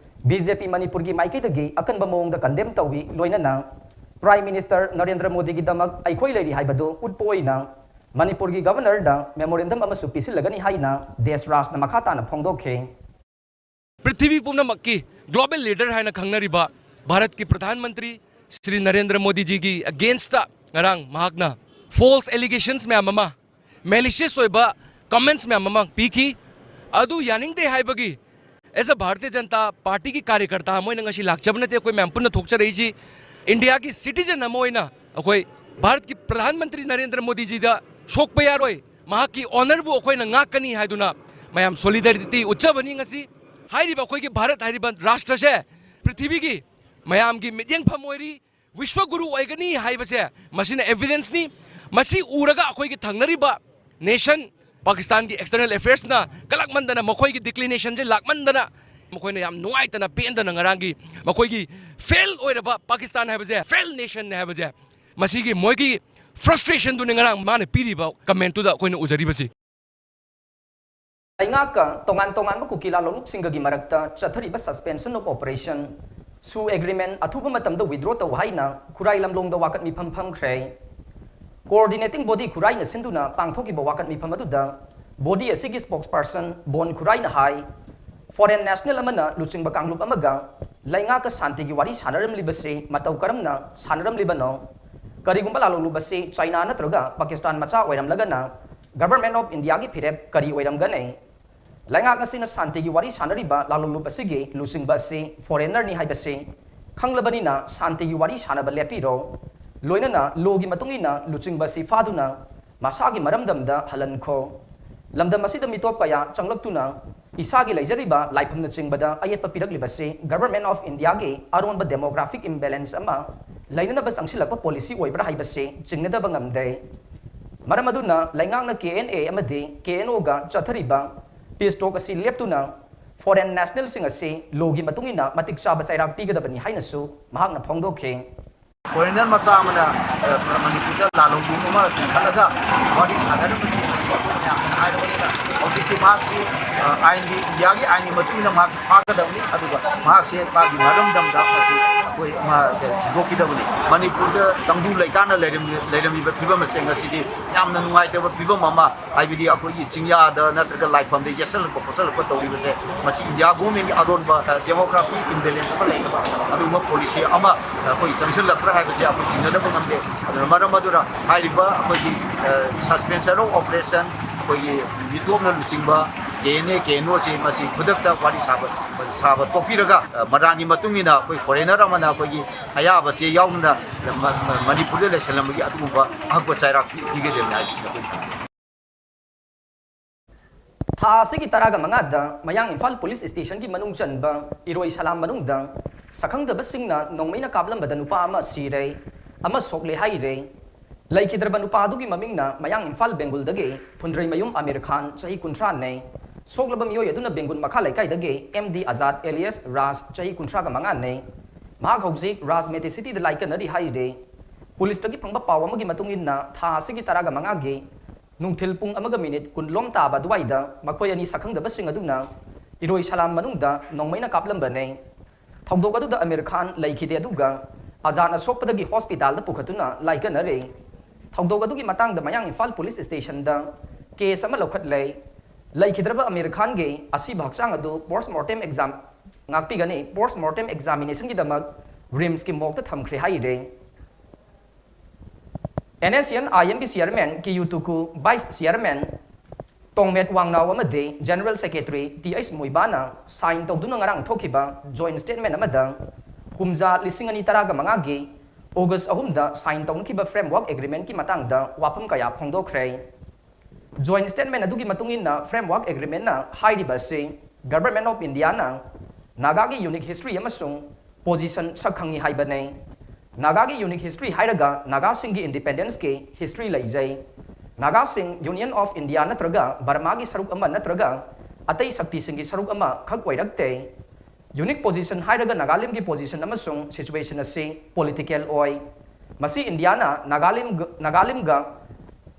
BJP ꯃꯅꯤꯄꯨꯔꯒꯤ ꯃꯥꯏꯀꯩꯗꯒꯤ ꯑꯀꯟꯕ ꯃꯑꯣꯡꯗ condemn ꯇꯧꯏ, ꯂꯣꯏꯅꯅ Prime Minister ꯅꯔꯦꯟꯗ꯭ꯔ ꯃꯣꯗꯤꯒꯤꯗꯃꯛ ꯑꯩꯈꯣꯏ ꯂꯩꯔꯤ ꯍꯥꯏꯕꯗꯨ ꯎꯠꯄ ꯑꯣꯏꯅ ꯃꯅꯤꯄꯨꯔꯒꯤ Governorꯗ memorandum ꯑꯃꯁꯨ ꯄꯤꯁꯤꯜꯂꯒꯅꯤ ꯍꯥꯏꯅ ꯗꯦꯁꯔꯥꯖꯅ ꯃꯈꯥ ꯇꯥꯅ ꯐꯣꯡꯗꯣꯛꯈꯤ꯫ ꯄ꯭ꯔꯤꯊꯤꯕꯤ ꯄꯨꯝꯅꯃꯛꯀꯤ global leader ꯍꯥꯏꯅ ꯈꯪꯅꯔꯤꯕ ꯚꯥꯔꯠꯀꯤ ꯄ꯭ꯔꯙꯥꯟ ꯃꯟꯇ꯭ꯔꯤ ꯁ꯭ꯔꯤ ꯅꯔꯦꯟꯗ꯭ꯔ ꯃꯣꯗꯤꯖꯤꯒꯤ againstꯇ ꯉꯔꯥꯡ ꯃꯍꯥꯛꯅ false allegations ꯃꯌꯥꯝ ꯑꯃ, malicious ꯑꯣꯏꯕ comments ꯃꯌꯥꯝ ꯑꯃ ꯄꯤꯈꯤ꯫ ꯑꯗꯨ ꯌꯥꯅꯤꯡꯗꯦ ꯍꯥꯏꯕꯒꯤ as a ꯚꯥꯔꯇꯤꯌ ꯖꯅꯇꯥ ꯄꯥꯔꯇꯤꯒꯤ ꯀꯥꯔꯌꯀꯔꯇꯥ ꯑꯃ ꯑꯣꯏꯅ ꯉꯁꯤ ꯂꯥꯛꯆꯕ ꯅꯠꯇꯦ꯫ ꯑꯩꯈꯣꯏ ꯃꯌꯥꯝ ꯄꯨꯟꯅ ꯊꯣꯛꯆꯔꯛꯏꯁꯤ ꯏꯟꯗꯤꯌꯥꯒꯤ citizen ꯑꯃ ꯑꯣꯏꯅ꯫ ꯑꯩꯈꯣꯏ ꯚꯥꯔꯠꯀꯤ ꯄ꯭ꯔꯙꯥꯟ ꯃꯟꯇ꯭ꯔꯤ ꯅꯔꯦꯟꯗ꯭ꯔ ꯃꯣꯗꯤꯖꯤꯗ ꯁꯣꯛꯄ ꯌꯥꯔꯣꯏ, ꯃꯍꯥꯛꯀꯤ honourꯕꯨ ꯑꯩꯈꯣꯏꯅ ꯉꯥꯛꯀꯅꯤ ꯍꯥꯏꯗꯨꯅ ꯃꯌꯥꯝ solidarity ꯎꯠꯆꯕꯅꯤ꯫ ꯉꯁꯤ ꯍꯥꯏꯔꯤꯕ ꯑꯩꯈꯣꯏꯒꯤ ꯚꯥꯔꯠ ꯍꯥꯏꯔꯤꯕ ꯔꯥꯁꯇ꯭ꯔꯁꯦ ꯄ꯭ꯔꯤꯊꯤꯕꯤꯒꯤ ꯃꯌꯥꯝꯒꯤ ꯃꯤꯠꯌꯦꯡꯐꯝ ꯑꯣꯏꯔꯤ, ꯕꯤꯁ꯭ꯋꯒꯨꯔꯨ ꯑꯣꯏꯒꯅꯤ ꯍꯥꯏꯕꯁꯦ ꯃꯁꯤꯅ evidenceꯅꯤ꯫ ꯃꯁꯤ ꯎꯔꯒ ꯑꯩꯈꯣꯏꯒꯤ ꯊꯪꯅꯔꯤꯕ nation ꯄꯥꯀꯤꯁꯇꯥꯟꯒꯤ ꯑꯦꯛꯁꯇꯔꯅꯦꯜ ꯑꯦꯐꯤꯌꯔꯁꯅ ꯀꯜꯂꯛꯃꯟꯗꯅ, ꯃꯈꯣꯏꯒꯤ ꯗꯤꯀ꯭ꯂꯤꯅꯦꯁꯟꯁꯦ ꯂꯥꯛꯃꯟꯗꯅ, ꯃꯈꯣꯏꯅ ꯌꯥꯝ ꯅꯨꯡꯉꯥꯏꯇꯅ ꯄꯦꯟꯗꯅ ꯉꯔꯥꯡꯒꯤ ꯃꯈꯣꯏꯒꯤ ꯐꯦꯜ ꯑꯣꯏꯔꯕ ꯄꯥꯀꯤꯁꯇꯥꯟ ꯍꯥꯏꯕꯁꯦ, ꯐꯦꯜ ꯅꯦꯁꯟꯅꯦ ꯍꯥꯏꯕꯁꯦ, ꯃꯁꯤꯒꯤ ꯃꯣꯏꯒꯤ ꯐ꯭ꯔꯁꯇ꯭ꯔꯦꯁꯟꯗꯨꯅꯤ ꯉꯔꯥꯡ ꯃꯥꯅ ꯄꯤꯔꯤꯕ ꯀꯃꯦꯟꯇꯨꯗ ꯑꯩꯈꯣꯏꯅ ꯎꯖꯔꯤꯕꯁꯤ꯫ ꯂꯩꯉꯥꯛꯀ ꯇꯣꯉꯥꯟ ꯇꯣꯉꯥꯟꯕ ꯀꯨꯀꯤ ꯂꯥꯂꯣꯡꯂꯨꯞꯁꯤꯡꯒꯒꯤ ꯃꯔꯛꯇ ꯆꯠꯊꯔꯤꯕ suspension of operation, ꯁꯨ ꯑꯦꯒ꯭ꯔꯤꯃꯦꯟ ꯑꯊꯨꯕ ꯃꯇꯝꯗ ꯋꯤꯗ꯭ꯔꯣ ꯇꯧ ꯍꯥꯏꯅ ꯈꯨꯔꯥꯏ ꯂꯝꯂꯣꯡꯗ ꯋꯥꯀꯠ ꯃꯤꯐꯝ ꯐꯝꯈ꯭ꯔꯦ꯫ ꯀꯣꯑꯣꯔꯗꯤꯅꯦꯇꯤꯡ ꯕꯣꯗꯤ ꯈꯨꯔꯥꯏꯅ ꯁꯤꯟꯗꯨꯅ ꯄꯥꯡꯊꯣꯛꯈꯤꯕ ꯋꯥꯀꯠ ꯃꯤꯐꯝ ꯑꯗꯨꯗ ꯕꯣꯗꯤ ꯑꯁꯤꯒꯤ ꯁ꯭ꯄꯣꯛꯁꯄꯔꯁꯟ ꯕꯣꯟ ꯈꯨꯔꯥꯏꯅ ꯍꯥꯏ, ꯐꯣꯔꯦꯟ ꯅꯦꯁꯅꯦꯜ ꯑꯃꯅ ꯂꯨꯆꯤꯡꯕ ꯀꯥꯡꯂꯨꯞ ꯑꯃꯒ ꯂꯩꯉꯥꯛꯀ ꯁꯥꯟꯇꯤꯒꯤ ꯋꯥꯔꯤ ꯁꯥꯟꯅꯔꯝꯂꯤꯕꯁꯤ ꯃꯇꯧ ꯀꯔꯝꯅ ꯁꯥꯟꯅꯔꯝꯂꯤꯕꯅꯣ? ꯀꯔꯤꯒꯨꯝꯕ ꯂꯥꯂꯣꯡꯂꯨꯞ ꯑꯁꯤ ꯆꯥꯏꯅꯥ ꯅꯠꯇ꯭ꯔꯒ ꯄꯥꯀꯤꯁꯇꯥꯟ ꯃꯆꯥ ꯑꯣꯏꯔꯝꯂꯒꯅ Government of Indiaꯒꯤ ꯐꯤꯔꯦꯞ ꯀꯔꯤ ꯑꯣꯏꯔꯝꯒꯅꯤ? ꯂꯩꯉꯥꯛ ꯑꯁꯤꯅ ꯁꯥꯟꯇꯤꯒꯤ ꯋꯥꯔꯤ ꯁꯥꯟꯅꯔꯤꯕ ꯂꯥꯂꯣꯡꯂꯨꯞ ꯑꯁꯤꯒꯤ ꯂꯨꯆꯤꯡꯕ ꯑꯁꯤ ꯐꯣꯔꯦꯟꯅꯔꯅꯤ ꯍꯥꯏꯕꯁꯤ ꯈꯪꯂꯕꯅꯤꯅ ꯁꯥꯟꯇꯤꯒꯤ ꯋꯥꯔꯤ ꯁꯥꯟꯅꯕ ꯂꯦꯞꯄꯤꯔꯣ꯫ ꯂꯣꯏꯅꯅ ꯂꯣꯒꯤ ꯃꯇꯨꯡ ꯏꯟꯅ ꯂꯨꯆꯤꯡꯕ ꯑꯁꯤ ꯐꯥꯗꯨꯅ ꯃꯁꯥꯒꯤ ꯃꯔꯝꯗꯝꯗ ꯍꯜꯍꯟꯈꯣ꯫ ꯂꯝꯗꯝ ꯑꯁꯤꯗ ꯃꯤꯇꯣꯞ ꯀꯌꯥ ꯆꯪꯂꯛꯇꯨꯅ ꯏꯁꯥꯒꯤ ꯂꯩꯖꯔꯤꯕ ꯂꯥꯏꯐꯝꯅꯆꯤꯡꯕꯗ ꯑꯌꯦꯠꯄ ꯄꯤꯔꯛꯂꯤꯕꯁꯤ Government of Indiaꯒꯤ ꯑꯔꯣꯟꯕ demographic imbalance ꯑꯃ ꯂꯩꯅꯅꯕ ꯆꯪꯁꯤꯜꯂꯛꯄ ꯄꯣꯂꯤꯁꯤ ꯑꯣꯏꯕ꯭ꯔꯥ ꯍꯥꯏꯕꯁꯤ ꯆꯤꯡꯅꯗꯕ ꯉꯝꯗꯦ꯫ ꯃꯔꯝ ꯑꯗꯨꯅ ꯂꯩꯉꯥꯛꯅ ꯀꯦ ꯑꯦꯟ ꯑꯦ ꯑꯃꯗꯤ ꯀꯦ ꯑꯦꯟ ꯑꯣꯒ ꯆꯠꯊꯔꯤꯕ ꯄꯤꯁ ꯇꯣꯛ ꯑꯁꯤ ꯂꯦꯞꯇꯨꯅ ꯐꯣꯔꯦꯟ ꯅꯦꯁꯅꯦꯜꯁꯤꯡ ꯑꯁꯤ ꯂꯣꯒꯤ ꯃꯇꯨꯡ ꯏꯟꯅ ꯃꯇꯤꯛ ꯆꯥꯕ ꯆꯩꯔꯥꯛ ꯄꯤꯒꯗꯕꯅꯤ ꯍꯥꯏꯅꯁꯨ ꯃꯍꯥꯛꯅ ꯐꯣꯡꯗꯣꯛꯈꯤ꯫ ꯐꯣꯔꯦꯅꯔ ꯃꯆꯥ ꯑꯃꯅ, ꯑ, ꯃꯅꯤꯄꯨꯔꯗ ꯂꯥꯂꯣꯡꯕꯨꯡ ꯑꯃ ꯂꯤꯡꯈꯠꯂꯒ ꯋꯥꯔꯤ ꯁꯥꯟꯅꯔꯝꯕꯁꯤ ꯃꯁꯤ ꯃꯌꯥꯝꯅ ꯍꯥꯏꯔꯕꯅꯤꯅ ꯍꯧꯖꯤꯛꯇꯤ ꯃꯍꯥꯛꯁꯤ, ꯑ, ꯑꯥꯏꯟꯒꯤ, ꯏꯟꯗꯤꯌꯥꯒꯤ ꯑꯥꯏꯟꯒꯤ ꯃꯇꯨꯡ ꯏꯟꯅ ꯃꯍꯥꯛꯁꯤ ꯐꯥꯒꯗꯕꯅꯤ, ꯑꯗꯨꯒ ꯃꯍꯥꯛꯁꯦ ꯃꯥꯒꯤ ꯃꯔꯝꯗꯝꯗ ꯃꯁꯤ ꯑꯩꯈꯣꯏ ꯃꯥ ꯊꯤꯟꯗꯣꯛꯈꯤꯗꯕꯅꯤ꯫ ꯃꯅꯤꯄꯨꯔꯗ ꯇꯪꯗꯨ ꯂꯩꯇꯥꯅ ꯂꯩꯔꯝꯃꯤ-, ꯂꯩꯔꯝꯃꯤꯕ ꯐꯤꯕꯝ ꯑꯁꯦ ꯉꯁꯤꯗꯤ ꯌꯥꯝꯅ ꯅꯨꯡꯉꯥꯏꯇꯕ ꯐꯤꯕꯝ ꯑꯃ, ꯍꯥꯏꯕꯗꯤ ꯑꯩꯈꯣꯏꯒꯤ ꯆꯤꯡꯌꯥꯗ ꯅꯠꯇ꯭ꯔꯒ ꯂꯥꯏꯐꯝꯗ ꯌꯦꯠꯁꯜꯂꯛꯄ ꯈꯣꯠꯆꯜꯂꯛꯄ ꯇꯧꯔꯤꯕꯁꯦ, ꯃꯁꯤ ꯏꯟꯗꯤꯌꯥ ꯒꯣꯔꯃꯦꯟꯒꯤ ꯑꯔꯣꯟꯕ, ꯑ, demography imbalance ꯑꯃ ꯂꯩꯅꯕ ꯑꯗꯨꯒꯨꯝꯕ ꯄꯣꯂꯤꯁꯤ ꯑꯃ ꯑꯩꯈꯣꯏ ꯆꯪꯁꯤꯜꯂꯛꯄ꯭ꯔꯥ ꯍꯥꯏꯕꯁꯤ ꯑꯩꯈꯣꯏ ꯆꯤꯡꯅꯗꯕ ꯉꯝꯗꯦ꯫ ꯑꯗꯨꯅ ꯃꯔꯝ ꯑꯗꯨꯅ ꯍꯥꯏꯔꯤꯕ ꯑꯩꯈꯣꯏꯒꯤ, ꯑ, suspension of operation, ꯑꯩꯈꯣꯏꯒꯤ ꯃꯤꯇꯣꯞꯅ ꯂꯨꯆꯤꯡꯕ ꯀꯦ ꯑꯦꯟ ꯑꯦ, ꯀꯦ ꯑꯦꯟ ꯑꯣꯁꯤ ꯃꯁꯤ ꯈꯨꯗꯛꯇ ꯋꯥꯔꯤ ꯁꯥꯕ, ꯁꯥꯕ ꯇꯣꯛꯄꯤꯔꯒ, ꯑ, ꯃꯔꯥꯟꯒꯤ ꯃꯇꯨꯡ ꯏꯟꯅ ꯑꯩꯈꯣꯏ ꯐꯣꯔꯦꯅꯔ ꯑꯃꯅ ꯑꯩꯈꯣꯏꯒꯤ ꯑꯌꯥꯕ ꯆꯦ ꯌꯥꯎꯗꯅ ꯃ-, ꯃ-, ꯃꯅꯤꯄꯨꯔꯗ ꯂꯩꯁꯜꯂꯝꯕꯒꯤ ꯑꯗꯨꯒꯨꯝꯕ ꯑꯍꯛꯄ ꯆꯩꯔꯥꯛ ꯄꯤ-, ꯄꯤꯒꯗꯕꯅꯤ ꯍꯥꯏꯕꯁꯤꯅ ꯑꯩꯈꯣꯏꯅ ꯊꯝꯖꯩ꯫ ꯊꯥ ꯑꯁꯤꯒꯤ ꯇꯔꯥꯒ ꯃꯉꯥꯗ ꯃꯌꯥꯡ ꯏꯝꯐꯥꯜ ꯄꯨꯂꯤꯁ ꯁ꯭ꯇꯦꯁꯟꯒꯤ ꯃꯅꯨꯡ ꯆꯟꯕ ꯏꯔꯣꯏ ꯁꯂꯥꯝ ꯃꯅꯨꯡꯗ ꯁꯛꯈꯪꯗꯕꯁꯤꯡꯅ ꯅꯣꯡꯃꯩꯅ ꯀꯥꯞꯂꯝꯕꯗ ꯅꯨꯄꯥ ꯑꯃ ꯁꯤꯔꯦ, ꯑꯃ ꯁꯣꯛꯂꯦ ꯍꯥꯏꯔꯦ꯫ ꯂꯩꯈꯤꯗ꯭ꯔꯕ ꯅꯨꯄꯥ ꯑꯗꯨꯒꯤ ꯃꯃꯤꯡꯅ ꯃꯌꯥꯡ ꯏꯝꯐꯥꯜ ꯕꯦꯡꯒꯨꯜꯗꯒꯤ ꯐꯨꯟꯗ꯭ꯔꯩꯃꯌꯨꯝ ꯑꯃꯤꯔ ꯈꯥꯟ, ꯆꯍꯤ ꯀꯨꯟꯊ꯭ꯔꯥꯅꯤ꯫ ꯁꯣꯛꯂꯕ ꯃꯤꯑꯣꯏ ꯑꯗꯨꯅ ꯕꯦꯡꯒꯨꯜ ꯃꯈꯥ ꯂꯩꯀꯥꯏꯗꯒꯤ ꯑꯦꯝ ꯗꯤ ꯑꯖꯥꯗ alias ꯔꯥꯖ, ꯆꯍꯤ ꯀꯨꯟꯊ꯭ꯔꯥꯒ ꯃꯉꯥꯅꯤ꯫ ꯃꯍꯥꯛ ꯍꯧꯖꯤꯛ ꯔꯥꯖ ꯃꯦꯗꯤꯁꯤꯇꯤꯗ ꯂꯥꯏꯀꯠꯅꯔꯤ ꯍꯥꯏꯔꯤ꯫ ꯄꯨꯂꯤꯁꯇꯒꯤ ꯐꯪꯕ ꯄꯥꯎ ꯑꯃꯒꯤ ꯃꯇꯨꯡ ꯏꯟꯅ, ꯊꯥ ꯑꯁꯤꯒꯤ ꯇꯔꯥꯒ ꯃꯉꯥꯒꯤ ꯅꯨꯡꯊꯤꯜ ꯄꯨꯡ ꯑꯃꯒ ꯃꯤꯅꯤꯠ ꯀꯨꯟꯂꯣꯝ ꯇꯥꯕ ꯑꯗꯨꯋꯥꯏꯗ ꯃꯈꯣꯏ ꯑꯅꯤ ꯁꯛꯈꯪꯗꯕꯁꯤꯡ ꯑꯗꯨꯅ ꯏꯔꯣꯏ ꯁꯂꯥꯝ ꯃꯅꯨꯡꯗ ꯅꯣꯡꯃꯩꯅ ꯀꯥꯞꯂꯝꯕꯅꯤ꯫ ꯊꯧꯗꯣꯛ ꯑꯗꯨꯗ ꯑꯃꯤꯔ ꯈꯥꯟ ꯂꯩꯈꯤꯗꯦ, ꯑꯗꯨꯒ ꯑꯖꯥꯗ ꯑꯁꯣꯛꯄꯗꯒꯤ ꯍꯣꯁꯄꯤꯇꯥꯜꯗ ꯄꯨꯈꯠꯇꯨꯅ ꯂꯥꯏꯀꯠꯅꯔꯦ꯫ ꯊꯧꯗꯣꯛ ꯑꯗꯨꯒꯤ ꯃꯇꯥꯡꯗ ꯃꯌꯥꯡ ꯏꯝꯐꯥꯜ ꯄꯨꯂꯤꯁ ꯁ꯭ꯇꯦꯁꯟꯗ ꯀꯦꯁ ꯑꯃ ꯂꯧꯈꯠꯂꯦ꯫ ꯂꯩꯈꯤꯗ꯭ꯔꯕ ꯑꯃꯤꯔ ꯈꯥꯟꯒꯤ ꯑꯁꯤꯕ ꯍꯛꯆꯥꯡ ꯑꯗꯨ ꯄꯣꯁꯠꯃꯣꯔꯇꯦꯝ ꯑꯦꯛꯖꯥꯝ ꯉꯥꯛꯄꯤꯒꯅꯤ꯫ ꯄꯣꯁꯠꯃꯣꯔꯇꯦꯝ ꯑꯦꯛꯖꯥꯃꯤꯅꯦꯁꯟꯒꯤꯗꯃꯛ ꯔꯤꯝꯁꯀꯤ ꯃꯣꯔꯒꯇ ꯊꯝꯈ꯭ꯔꯦ ꯍꯥꯏꯔꯦ꯫ And S C N I ꯑꯦꯝꯒꯤ chairman Kiyu Tuku, vice chairman Tongmet ꯋꯥꯡꯅꯥꯎ ꯑꯃꯗꯤ general secretary T H Muiba sign ꯇꯧꯗꯨꯅ ꯉꯔꯥꯡ ꯊꯣꯛꯈꯤꯕ ꯖꯣꯏꯟꯠ ꯁ꯭ꯇꯦꯠꯃꯦꯟ ꯑꯃꯗ ꯀꯨꯝꯖꯥ ꯂꯤꯁꯤꯡ ꯑꯅꯤ ꯇꯔꯥꯒ ꯃꯉꯥꯒꯤ ꯑꯣꯒꯁ ꯑꯍꯨꯝꯗ ꯁꯥꯏꯟ ꯇꯧꯅꯈꯤꯕ ꯐ꯭ꯔꯦꯝꯋꯥꯔꯛ ꯑꯦꯒ꯭ꯔꯤꯃꯦꯟꯠꯀꯤ ꯃꯇꯥꯡꯗ ꯋꯥꯐꯝ ꯀꯌꯥ ꯐꯣꯡꯗꯣꯛꯈ꯭ꯔꯦ꯫ ꯖꯣꯏꯟꯠ ꯁ꯭ꯇꯦꯠꯃꯦꯟ ꯑꯗꯨꯒꯤ ꯃꯇꯨꯡ ꯏꯟꯅ, ꯐ꯭ꯔꯦꯝꯋꯥꯔꯛ ꯑꯦꯒ꯭ꯔꯤꯃꯦꯟꯠꯅ ꯍꯥꯏꯔꯤꯕ ꯑꯁꯤ ꯒꯚꯔꯟꯃꯦꯟꯠ ꯑꯣꯐ ꯏꯟꯗꯤꯌꯥꯅ ꯅꯥꯒꯥꯒꯤ ꯌꯨꯅꯤꯛ ꯍꯤꯁꯇ꯭ꯔꯤ ꯑꯃꯁꯨꯡ ꯄꯣꯖꯤꯁꯟ ꯁꯛ ꯈꯪꯉꯤ ꯍꯥꯏꯕꯅꯤ꯫ ꯅꯥꯒꯥꯒꯤ ꯌꯨꯅꯤꯛ ꯍꯤꯁꯇ꯭ꯔꯤ ꯍꯥꯏꯔꯒ ꯅꯥꯒꯥꯁꯤꯡꯒꯤ ꯏꯟꯗꯤꯄꯦꯟꯗꯦꯟꯁꯀꯤ ꯍꯤꯁꯇ꯭ꯔꯤ ꯂꯩꯖꯩ꯫ ꯅꯥꯒꯥꯁꯤꯡ ꯌꯨꯅꯤꯌꯟ ꯑꯣꯐ ꯏꯟꯗꯤꯌꯥ ꯅꯠꯇ꯭ꯔꯒ ꯕꯔꯃꯥꯒꯤ ꯁꯔꯨꯛ ꯑꯃ ꯅꯠꯇ꯭ꯔꯒ ꯑꯇꯩ ꯁꯛꯇꯤꯁꯤꯡꯒꯤ ꯁꯔꯨꯛ ꯑꯃ ꯈꯛ ꯑꯣꯏꯔꯛꯇꯦ꯫ ꯌꯨꯅꯤꯛ ꯄꯣꯖꯤꯁꯟ ꯍꯥꯏꯔꯒ ꯅꯥꯒꯥꯂꯦꯟꯒꯤ ꯄꯣꯖꯤꯁꯟ ꯑꯃꯁꯨꯡ ꯁꯤꯆꯨꯋꯦꯁꯟ ꯑꯁꯤ ꯄꯣꯂꯤꯇꯤꯀꯦꯜ ꯑꯣꯏ꯫ ꯃꯁꯤ ꯏꯟꯗꯤꯌꯥꯅ ꯅꯥꯒꯥꯂꯦꯟꯒ, ꯅꯥꯒꯥꯂꯦꯟꯒ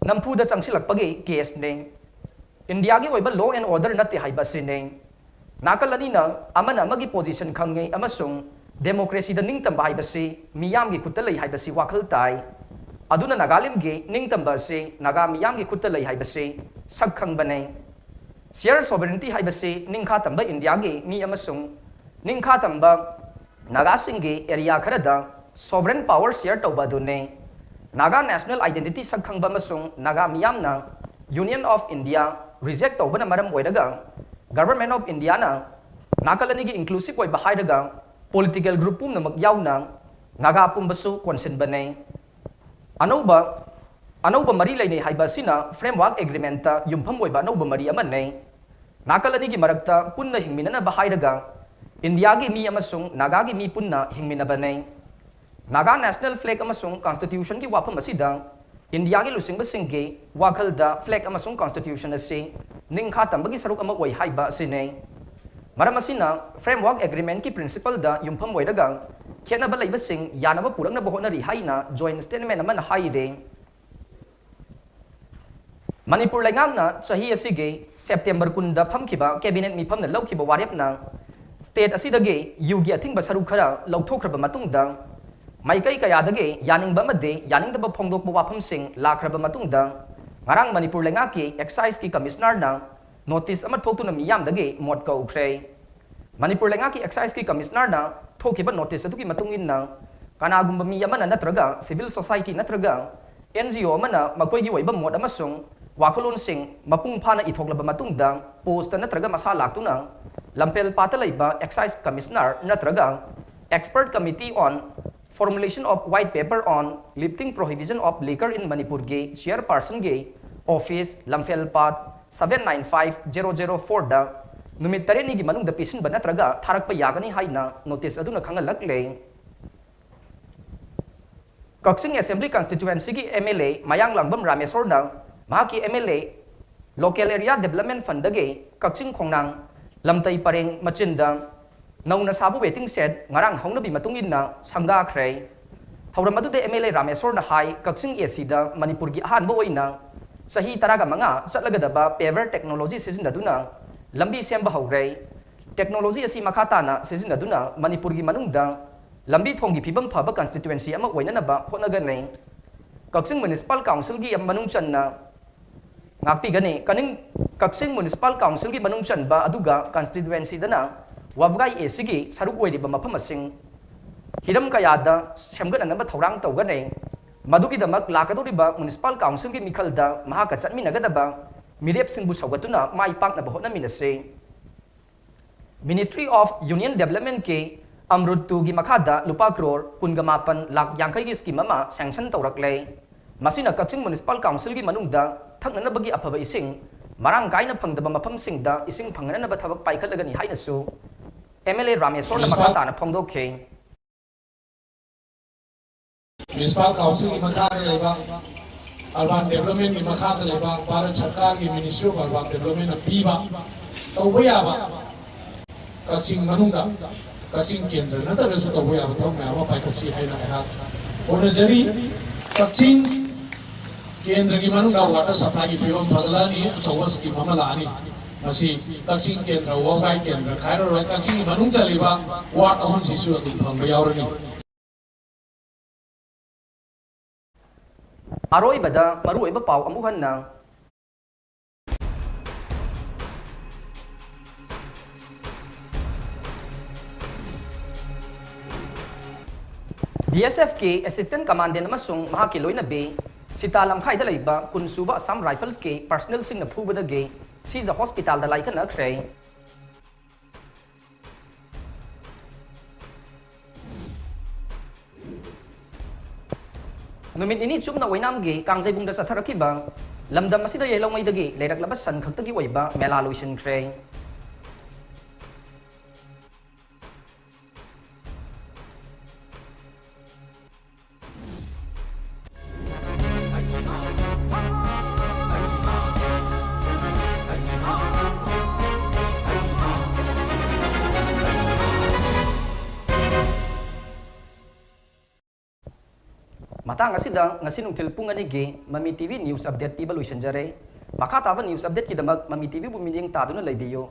ꯅꯝꯐꯨꯗ ꯆꯪꯁꯤꯜꯂꯛꯄꯒꯤ ꯀꯦꯁꯅꯤ꯫ ꯏꯟꯗꯤꯌꯥꯒꯤ ꯑꯣꯏꯕ law and order ꯅꯠꯇꯦ ꯍꯥꯏꯕ ꯑꯁꯤꯅꯤ꯫ ꯅꯥꯀꯜ ꯑꯅꯤꯅ ꯑꯃꯅ ꯑꯃꯒꯤ ꯄꯣꯖꯤꯁꯟ ꯈꯪꯉꯤ ꯑꯃꯁꯨꯡ ꯗꯦꯃꯣꯀ꯭ꯔꯦꯁꯤꯗ ꯅꯤꯡꯇꯝꯕ ꯍꯥꯏꯕꯁꯤ ꯃꯤꯌꯥꯝꯒꯤ ꯈꯨꯠꯇ ꯂꯩ ꯍꯥꯏꯕꯁꯤ ꯋꯥꯈꯜ ꯇꯥꯏ꯫ ꯑꯗꯨꯅ ꯅꯥꯒꯥꯂꯦꯟꯒꯤ ꯅꯤꯡꯇꯝꯕ ꯑꯁꯤ ꯅꯥꯒꯥ ꯃꯤꯌꯥꯝꯒꯤ ꯈꯨꯠꯇ ꯂꯩ ꯍꯥꯏꯕꯁꯤ ꯁꯛ ꯈꯪꯕꯅꯤ꯫ Shared sovereignty ꯍꯥꯏꯕꯁꯤ ꯅꯤꯡꯈꯥ ꯇꯝꯕ ꯏꯟꯗꯤꯌꯥꯒꯤ ꯃꯤ ꯑꯃꯁꯨꯡ ꯅꯤꯡꯈꯥ ꯇꯝꯕ ꯅꯥꯒꯥꯁꯤꯡꯒꯤ ꯑꯦꯔꯤꯌꯥ ꯈꯔꯗ sovereign power share ꯇꯧꯕ ꯑꯗꯨꯅꯤ꯫ ꯅꯥꯒꯥ ꯅꯦꯁꯅꯦꯜ ꯑꯥꯏꯗꯦꯟꯇꯤꯇꯤ ꯁꯛ ꯈꯪꯕ ꯑꯃꯁꯨꯡ ꯅꯥꯒꯥ ꯃꯤꯌꯥꯝꯅ ꯌꯨꯅꯤꯌꯟ ꯑꯣꯐ ꯏꯟꯗꯤꯌꯥ ꯔꯤꯖꯦꯛ ꯇꯧꯕꯅ ꯃꯔꯝ ꯑꯣꯏꯔꯒ ꯒꯚꯔꯟꯃꯦꯟꯠ ꯑꯣꯐ ꯏꯟꯗꯤꯌꯥꯅ ꯅꯥꯀꯜ ꯑꯅꯤꯒꯤ ꯏꯟꯀ꯭ꯂꯨꯁꯤꯚ ꯑꯣꯏꯕ ꯍꯥꯏꯔꯒ ꯄꯣꯂꯤꯇꯤꯀꯦꯜ ꯒ꯭ꯔꯨꯞ ꯄꯨꯝꯅꯃꯛ ꯌꯥꯎꯅ ꯅꯥꯒꯥ ꯄꯨꯝꯕꯁꯨ ꯀꯣꯟꯁꯤꯟꯕꯅꯤ꯫ ꯑꯅꯧꯕ, ꯑꯅꯧꯕ ꯃꯔꯤ ꯂꯩꯅꯩ ꯍꯥꯏꯕ ꯑꯁꯤꯅ ꯐ꯭ꯔꯦꯝꯋꯥꯔꯛ ꯑꯦꯒ꯭ꯔꯤꯃꯦꯟꯠꯇ ꯌꯨꯝꯐꯝ ꯑꯣꯏꯕ ꯑꯅꯧꯕ ꯃꯔꯤ ꯑꯃꯅꯤ꯫ ꯅꯥꯀꯜ ꯑꯅꯤꯒꯤ ꯃꯔꯛꯇ ꯄꯨꯟꯅ ꯍꯤꯡꯃꯤꯟꯅꯅꯕ ꯍꯥꯏꯔꯒ ꯏꯟꯗꯤꯌꯥꯒꯤ ꯃꯤ ꯑꯃꯁꯨꯡ ꯅꯥꯒꯥꯒꯤ ꯃꯤ ꯄꯨꯟꯅ ꯍꯤꯡꯃꯤꯟꯅꯕꯅꯤ꯫ ꯅꯥꯒꯥ ꯅꯦꯁꯅꯦꯜ ꯐ꯭ꯂꯦꯒ ꯑꯃꯁꯨꯡ ꯀꯟꯁꯇꯤꯇ꯭ꯌꯨꯁꯟꯒꯤ ꯋꯥꯐꯝ ꯑꯁꯤꯗ ꯏꯟꯗꯤꯌꯥꯒꯤ ꯂꯨꯆꯤꯡꯕꯁꯤꯡꯒꯤ ꯋꯥꯈꯜꯗ ꯐ꯭ꯂꯦꯒ ꯑꯃꯁꯨꯡ ꯀꯣꯟꯁꯇꯤꯇ꯭ꯌꯨꯁꯟ ꯑꯁꯤ ꯅꯤꯡꯈꯥ ꯇꯝꯕꯒꯤ ꯁꯔꯨꯛ ꯑꯃ ꯑꯣꯏ ꯍꯥꯏꯕ ꯑꯁꯤꯅꯤ꯫ ꯃꯔꯝ ꯑꯁꯤꯅ, ꯐ꯭ꯔꯦꯝꯋꯥꯔꯛ ꯑꯦꯒ꯭ꯔꯤꯃꯦꯟꯠꯀꯤ ꯄ꯭ꯔꯤꯟꯁꯤꯄꯜꯗ ꯌꯨꯝꯐꯝ ꯑꯣꯏꯔꯒ ꯈꯦꯠꯅꯕ ꯂꯩꯕꯁꯤꯡ ꯌꯥꯅꯕ ꯄꯨꯔꯛꯅꯕ ꯍꯣꯠꯅꯔꯤ ꯍꯥꯏꯅ ꯖꯣꯏꯟꯠ ꯁ꯭ꯇꯦꯠꯃꯦꯟꯠ ꯑꯃꯅ ꯍꯥꯏꯔꯤ꯫ ꯃꯅꯤꯄꯨꯔ ꯂꯩꯉꯥꯛꯅ ꯆꯍꯤ ꯑꯁꯤꯒꯤ ꯁꯦꯞꯇꯦꯝꯕꯔ ꯀꯨꯟꯗ ꯐꯝꯈꯤꯕ ꯀꯦꯕꯤꯅꯦꯠ ꯃꯤꯐꯝꯅ ꯂꯧꯈꯤꯕ ꯋꯥꯔꯦꯞꯅ ꯁ꯭ꯇꯦꯠ ꯑꯁꯤꯗꯒꯤ ꯌꯨꯒꯤ ꯑꯊꯤꯡꯕ ꯁꯔꯨꯛ ꯈꯔ ꯂꯧꯊꯣꯛꯈ꯭ꯔꯕ ꯃꯇꯨꯡꯗ, ꯃꯥꯏꯀꯩ ꯀꯌꯥꯗꯒꯤ ꯌꯥꯅꯤꯡꯕ ꯑꯃꯗꯤ ꯌꯥꯅꯤꯡꯗꯕ ꯐꯣꯡꯗꯣꯛꯄ ꯋꯥꯐꯝꯁꯤꯡ ꯂꯥꯛꯈ꯭ꯔꯕ ꯃꯇꯨꯡꯗ, ꯉꯔꯥꯡ ꯃꯅꯤꯄꯨꯔ ꯂꯩꯉꯥꯛꯀꯤ ꯑꯦꯛꯁꯥꯏꯖꯀꯤ ꯀꯃꯤꯁꯅꯔꯅ ꯅꯣꯇꯤꯁ ꯑꯃ ꯊꯣꯛꯇꯨꯅ ꯃꯤꯌꯥꯝꯗꯒꯤ ꯃꯣꯠ ꯀꯧꯈ꯭ꯔꯦ꯫ ꯃꯅꯤꯄꯨꯔ ꯂꯩꯉꯥꯛꯀꯤ ꯑꯦꯛꯁꯥꯏꯖꯀꯤ ꯀꯃꯤꯁꯅꯔꯅ ꯊꯣꯛꯈꯤꯕ ꯅꯣꯇꯤꯁ ꯑꯗꯨꯒꯤ ꯃꯇꯨꯡ ꯏꯟꯅ, ꯀꯅꯥꯒꯨꯝꯕ ꯃꯤ ꯑꯃꯅ ꯅꯠꯇ꯭ꯔꯒ ꯁꯤꯚꯤꯜ ꯁꯣꯁꯥꯏꯇꯤ ꯅꯠꯇ꯭ꯔꯒ ꯑꯦꯟ ꯖꯤ ꯑꯣ ꯑꯃꯅ ꯃꯈꯣꯏꯒꯤ ꯑꯣꯏꯕ ꯃꯣꯠ ꯑꯃꯁꯨꯡ ꯋꯥꯈꯜꯂꯣꯟꯁꯤꯡ ꯃꯄꯨꯡ ꯐꯥꯅ ꯏꯊꯣꯛꯂꯕ ꯃꯇꯨꯡꯗ, ꯄꯣꯁꯇ ꯅꯠꯇ꯭ꯔꯒ ꯃꯁꯥ ꯂꯥꯛꯇꯨꯅ ꯂꯝꯐꯦꯜ ꯄꯥꯠꯇ ꯂꯩꯕ ꯑꯦꯛꯁꯥꯏꯖ ꯀꯃꯤꯁꯅꯔ ꯅꯠꯇ꯭ꯔꯒ Expert Committee on Formulation of White Paper on Lifting Prohibition of Liquor in Manipurꯒꯤ ꯆꯤꯌꯔꯄꯥꯔꯁꯟꯒꯤ ꯑꯣꯐꯤꯁ, ꯂꯝꯐꯦꯜ ꯄꯥꯠ, seven nine five zero zero fourꯗ ꯅꯨꯃꯤꯠ ꯇꯔꯦꯠꯅꯤꯒꯤ ꯃꯅꯨꯡꯗ ꯄꯤꯁꯤꯟꯕ ꯅꯠꯇ꯭ꯔꯒ ꯊꯥꯔꯛꯄ ꯌꯥꯒꯅꯤ ꯍꯥꯏꯅ ꯅꯣꯇꯤꯁ ꯑꯗꯨꯅ ꯈꯪꯍꯜꯂꯛꯂꯦ꯫ ꯀꯛꯆꯤꯡ ꯑꯦꯁꯦꯝꯕ꯭ꯂꯤ ꯀꯟꯁꯇꯤꯇ꯭ꯌꯨꯑꯦꯟꯁꯤꯒꯤ ꯑꯦꯝ ꯑꯦꯜ ꯑꯦ ꯃꯌꯥꯡꯂꯥꯡꯕꯝ ꯔꯥꯃꯦꯁꯣꯔꯅ ꯃꯍꯥꯛꯀꯤ M L A local area development ꯐꯟꯗꯒꯤ ꯀꯛꯆꯤꯡ ꯈꯣꯡꯅꯥꯡ ꯂꯝꯇꯩ ꯄꯔꯦꯡ ꯃꯆꯤꯟꯗ ꯅꯧꯅ ꯁꯥꯕ ꯋꯦꯇꯤꯡ ꯁꯦꯗ ꯉꯔꯥꯡ ꯍꯧꯅꯕꯤ ꯃꯇꯨꯡ ꯏꯟꯅ ꯁꯪꯒꯥꯈ꯭ꯔꯦ꯫ ꯊꯧꯔꯝ ꯑꯗꯨꯗ ꯑꯦꯝ ꯑꯦꯜ ꯑꯦ ꯔꯥꯃꯦꯁꯣꯔꯅ ꯍꯥꯏ, ꯀꯛꯆꯤꯡ ꯑꯦ ꯁꯤꯗ ꯃꯅꯤꯄꯨꯔꯒꯤ ꯑꯍꯥꯟꯕ ꯑꯣꯏꯅ ꯆꯍꯤ ꯇꯔꯥꯒ ꯃꯉꯥ ꯆꯠꯂꯒꯗꯕ ꯄꯦꯚꯔ ꯇꯦꯛꯅꯣꯂꯣꯖꯤ ꯁꯤꯖꯤꯟꯅꯗꯨꯅ ꯂꯝꯕꯤ ꯁꯦꯝꯕ ꯍꯧꯔꯦ꯫ ꯇꯦꯛꯅꯣꯂꯣꯖꯤ ꯑꯁꯤ ꯃꯈꯥ ꯇꯥꯅ ꯁꯤꯖꯤꯟꯅꯗꯨꯅ ꯃꯅꯤꯄꯨꯔꯒꯤ ꯃꯅꯨꯡꯗ ꯂꯝꯕꯤ ꯊꯣꯡꯒꯤ ꯐꯤꯕꯝ ꯐꯕ ꯀꯟꯁꯇꯤꯇ꯭ꯌꯨꯑꯦꯟꯁꯤ ꯑꯃ ꯑꯣꯏꯅꯅꯕ ꯍꯣꯠꯅꯒꯅꯤ꯫ ꯀꯛꯆꯤꯡ ꯃ꯭ꯌꯨꯅꯤꯁꯤꯄꯥꯜ ꯀꯥꯎꯟꯁꯤꯜꯒꯤ ꯃꯅꯨꯡ ꯆꯟꯅ ꯉꯥꯛꯄꯤꯒꯅꯤ꯫ ꯀꯅꯤꯡ-, ꯀꯛꯆꯤꯡ ꯃ꯭ꯌꯨꯅꯤꯁꯤꯄꯥꯜ ꯀꯥꯎꯟꯁꯤꯜꯒꯤ ꯃꯅꯨꯡ ꯆꯟꯕ ꯑꯗꯨꯒ ꯀꯟꯁꯇꯤꯇ꯭ꯌꯨꯑꯦꯟꯁꯤꯗꯅ ꯋꯥꯕꯒꯥꯏ ꯑꯦ ꯁꯤꯒꯤ ꯁꯔꯨꯛ ꯑꯣꯏꯔꯤꯕ ꯃꯐꯝꯁꯤꯡ ꯍꯤꯔꯝ ꯀꯌꯥꯗ ꯁꯦꯝꯒꯠꯅꯅꯕ ꯊꯧꯔꯥꯡ ꯇꯧꯒꯅꯤ꯫ ꯃꯗꯨꯒꯤꯗꯃꯛ ꯂꯥꯛꯀꯗꯧꯔꯤꯕ ꯃ꯭ꯌꯨꯅꯤꯁꯤꯄꯥꯜ ꯀꯥꯎꯟꯁꯤꯜꯒꯤ ꯃꯤꯈꯜꯗ ꯃꯍꯥꯛꯀ ꯆꯠꯃꯤꯟꯅꯒꯗꯕ ꯃꯤꯔꯦꯞꯁꯤꯡꯕꯨ ꯁꯧꯒꯠꯇꯨꯅ ꯃꯥꯏ ꯄꯥꯛꯅꯕ ꯍꯣꯠꯅꯃꯤꯟꯅꯁꯤ꯫ Ministry of Union Developmentꯀꯤ ꯑꯃ꯭ꯔꯨꯠ ꯇꯨꯒꯤ ꯃꯈꯥꯗ ꯂꯨꯄꯥ ꯀ꯭ꯔꯣꯔ ꯀꯨꯟꯒ ꯃꯥꯄꯟ ꯂꯥꯈ ꯌꯥꯡꯈꯩꯒꯤ ꯁ꯭ꯀꯤꯝ ꯑꯃ ꯁꯦꯡꯁꯟ ꯇꯧꯔꯛꯂꯦ꯫ ꯃꯁꯤꯅ ꯀꯛꯆꯤꯡ ꯃ꯭ꯌꯨꯅꯤꯁꯤꯄꯥꯜ ꯀꯥꯎꯟꯁꯤꯜꯒꯤ ꯃꯅꯨꯡꯗ ꯊꯛꯅꯅꯕꯒꯤ ꯑꯐꯕ ꯏꯁꯤꯡ ꯃꯔꯥꯡ ꯀꯥꯏꯅ ꯐꯪꯗꯕ ꯃꯐꯝꯁꯤꯡꯗ ꯏꯁꯤꯡ ꯐꯪꯍꯟꯅꯕ ꯊꯕꯛ ꯄꯥꯏꯈꯠꯂꯒꯅꯤ ꯍꯥꯏꯅꯁꯨ ꯑꯦꯝ ꯑꯦꯜ ꯑꯦ ꯔꯥꯃꯦꯁꯣꯔꯅ ꯃꯈꯥ ꯇꯥꯅ ꯐꯣꯡꯗꯣꯛꯈꯤ꯫ ꯃ꯭ꯌꯨꯅꯤꯁꯤꯄꯥꯜ ꯀꯥꯎꯟꯁꯤꯜꯒꯤ ꯃꯈꯥꯗ ꯂꯩꯕ ꯑꯔꯕꯥꯟ ꯗꯦꯕꯂꯞꯃꯦꯟꯒꯤ ꯃꯈꯥꯗ ꯂꯩꯕ ꯚꯥꯔꯠ ꯁꯔꯀꯥꯔꯒꯤ ꯃꯤꯅꯤꯁꯇ꯭ꯔꯤ ꯑꯣꯐ ꯑꯔꯕꯥꯟ ꯗꯦꯕꯂꯞꯃꯦꯟꯅ ꯄꯤꯕ ꯇꯧꯕ ꯌꯥꯕ, ꯀꯛꯆꯤꯡ ꯃꯅꯨꯡꯗ, ꯀꯛꯆꯤꯡ ꯀꯦꯟꯗ꯭ꯔ ꯅꯠꯇ꯭ꯔꯒꯁꯨ ꯇꯧꯕ ꯌꯥꯕ ꯊꯕꯛ ꯃꯌꯥꯝ ꯑꯃ ꯄꯥꯏꯈꯠꯁꯤ ꯍꯥꯏꯅ ꯑꯩꯍꯥꯛ ꯍꯣꯠꯅꯖꯔꯤ꯫ ꯀꯛꯆꯤꯡ ꯀꯦꯟꯗ꯭ꯔꯒꯤ ꯃꯅꯨꯡꯗ ꯋꯥꯇꯔ ꯁꯄ꯭ꯂꯥꯏꯒꯤ ꯐꯤꯕꯝ ꯐꯒꯠꯂꯛꯑꯅꯤ, ꯑꯆꯧꯕ ꯁ꯭ꯀꯤꯝ ꯑꯃ ꯂꯥꯛꯑꯅꯤ꯫ ꯃꯁꯤ ꯀꯛꯆꯤꯡ ꯀꯦꯟꯗ꯭ꯔ, ꯋꯥꯕꯒꯥꯏ ꯀꯦꯟꯗ꯭ꯔ ꯈꯥꯏꯔꯔꯣꯏ, ꯀꯛꯆꯤꯡꯒꯤ ꯃꯅꯨꯡ ꯆꯜꯂꯤꯕ ꯋꯥꯔꯗ ꯑꯍꯨꯝꯁꯤꯁꯨ ꯑꯗꯨꯝ ꯐꯪꯕ ꯌꯥꯎꯔꯅꯤ꯫ ꯑꯔꯣꯏꯕꯗ ꯃꯔꯨꯑꯣꯏꯕ ꯄꯥꯎ ꯑꯃꯨꯛ ꯍꯟꯅ꯫ ꯕꯤ ꯑꯦꯁ ꯑꯦꯐꯀꯤ ꯑꯦꯁꯤꯁꯇꯦꯟ ꯀꯃꯥꯟꯗꯦꯟ ꯑꯃꯁꯨꯡ ꯃꯍꯥꯛꯀꯤ ꯂꯣꯏꯅꯕꯤ ꯁꯤꯇꯥ ꯂꯝꯈꯥꯏꯗ ꯂꯩꯕ ꯀꯨꯟ ꯁꯨꯕ ꯑꯁꯥꯝ ꯔꯥꯏꯐꯜꯁꯀꯤ ꯄꯔꯁꯅꯦꯜꯁꯤꯡꯅ ꯐꯨꯕꯗꯒꯤ ꯁꯤꯖ ꯍꯣꯁꯄꯤꯇꯥꯜꯗ ꯂꯥꯏꯀꯠꯅꯈ꯭ꯔꯦ꯫ ꯅꯨꯃꯤꯠ ꯅꯤꯅꯤ ꯆꯨꯞꯅ ꯑꯣꯏꯅꯥꯝꯒꯤ ꯀꯥꯡꯖꯩꯕꯨꯡꯗ ꯆꯠꯊꯔꯛꯈꯤꯕ ꯂꯝꯗꯝ ꯑꯁꯤꯗ ꯌꯦꯜꯍꯧꯉꯩꯗꯒꯤ ꯂꯩꯔꯛꯂꯕ ꯁꯟ ꯈꯛꯇꯒꯤ ꯑꯣꯏꯕ ꯃꯦꯂꯥ ꯂꯣꯏꯁꯤꯟꯈ꯭ꯔꯦ꯫ ꯃꯇꯥꯡ ꯑꯁꯤꯗ ꯉꯁꯤ ꯅꯨꯡꯊꯤꯜ ꯄꯨꯡ ꯑꯅꯤꯒꯤ ꯃꯃꯤ ꯇꯤ ꯚꯤ news update ꯄꯤꯕ ꯂꯣꯏꯁꯤꯟꯖꯔꯦ꯫ ꯃꯈꯥ ꯇꯥꯕ news updateꯀꯤꯗꯃꯛ ꯃꯃꯤ ꯇꯤ ꯚꯤꯕꯨ ꯃꯤꯠꯌꯦꯡ ꯇꯥꯗꯨꯅ ꯂꯩꯕꯤꯌꯨ꯫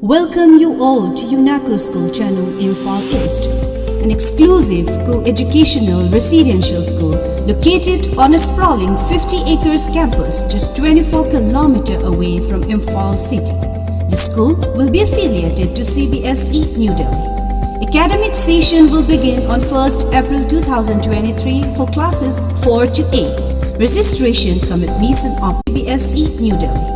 Welcome you all to UNACO School Channel, Imphal East, an exclusive co-educational residential school located on a sprawling fifty acres campus just twenty-four kilometer away from Imphal city. The school will be affiliated to C B S E New Delhi. Academic session will begin on first April two thousand twenty-three for classes four to eight. Registration cum admission of C B S E New Delhi.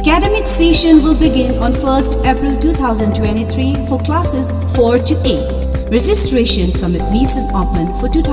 Academic session will begin on first April two thousand twenty-three for classes four to eight. Registration cum admission open for two thousand